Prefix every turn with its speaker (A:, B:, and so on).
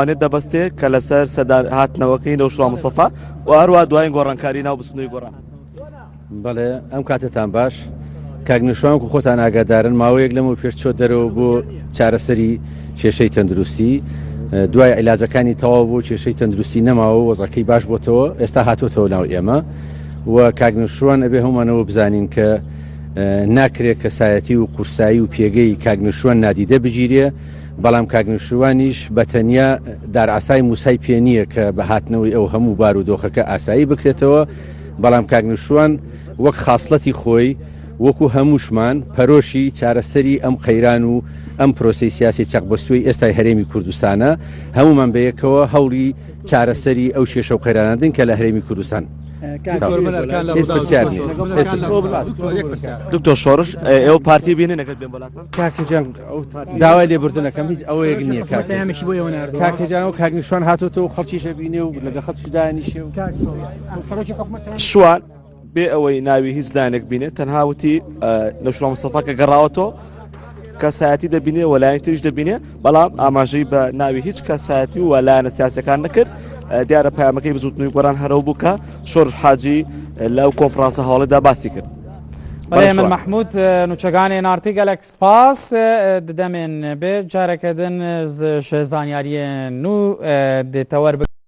A: نێت دەبەستێ کە لەسەر سەردان هاتنەوەکەی نەوشیروان مستەفا و هەروە دوایین گۆڕانکاری ناو بزوتنەوەی گۆڕان.
B: بەڵێ ئەم کاتەتان باش کاک نەوشیروان وەکو خۆتان ئاگادارن ماوەیەک لەمەو پێش چۆ دەرەوە بۆ چارەسەری کێشەی تەندروستی دوای عیلاجەکانی تەواو بوو کێشەی تەندروستی نەماوە وەزەکەی باش بۆتەوە ئێستا هاتۆتەوە ناو ئێمە و کاک نەوشیروان ئەبێ هەمانەوە بزانین کە ناکرێت کەسایەتی و قورسایی و پێگەی کاک نەوشیروان نادیدە بگیرێ بەڵام کاک نەوشیروانیش بە تەنیا دارعەسای موسای پێ نییە کە بە هاتنەوەی ئەو هەموو بار و دۆخەکە ئاسایی بکرێتەوە، بەڵام کاک نەوشیروان وەک خاسڵەتی خۆی وەکو هەمووشمان پەرۆشی چارەسەری ئەم قەیران و ئەم پرۆسەی سیاسی چەقبەستووی ئێستای هەرێمی کوردستانە، هەموومان بەیەکەوە هەوڵی چارەسەری ئەو کێشە و قەیرانە دەین کە لە هەرێمی کوردستان هیچ پرسیار نییە.
A: دکتۆر شۆڕش ئێوە پارتی بینن ئەگەر بێن بەلاتان؟
B: کاکە جان داوای لێبوردنەکەم هیچ ئەوەیەک نییە کاکە
C: بۆ ئێوە ناردووە
B: کاکە جان و کاک نیشان هاتۆتەوە خەڵکیش ئەبینێ و لەگە خەڵکیش دانیشێ و
C: سەرۆکی حکومەت
A: شوان بێ ئەوەی ناوی هیچ لایەنێک بینێ تەنها وتی نەوشیروان مستەفا کە گەڕاوەتەوە کەسایەتی دەبینێ و لایەن تریش دەبینێ بەڵام ئاماژەی بە ناوی هیچ کەسایەتی و لایەنە سیاسەکان نەکرد دیارە پەیامەکەی بزوتنەوەی گۆڕان هەرەو بوو کە شۆڕش حاجی لەو کۆنفرانسە هەواڵێدا باسی کرد.
D: بەڵێ من مەحمود نوچەگانێ نارتی گەلەک سپاس ددەمێن بێ جارەکەدن زانیاریە نوو دێتەوەر بکەن.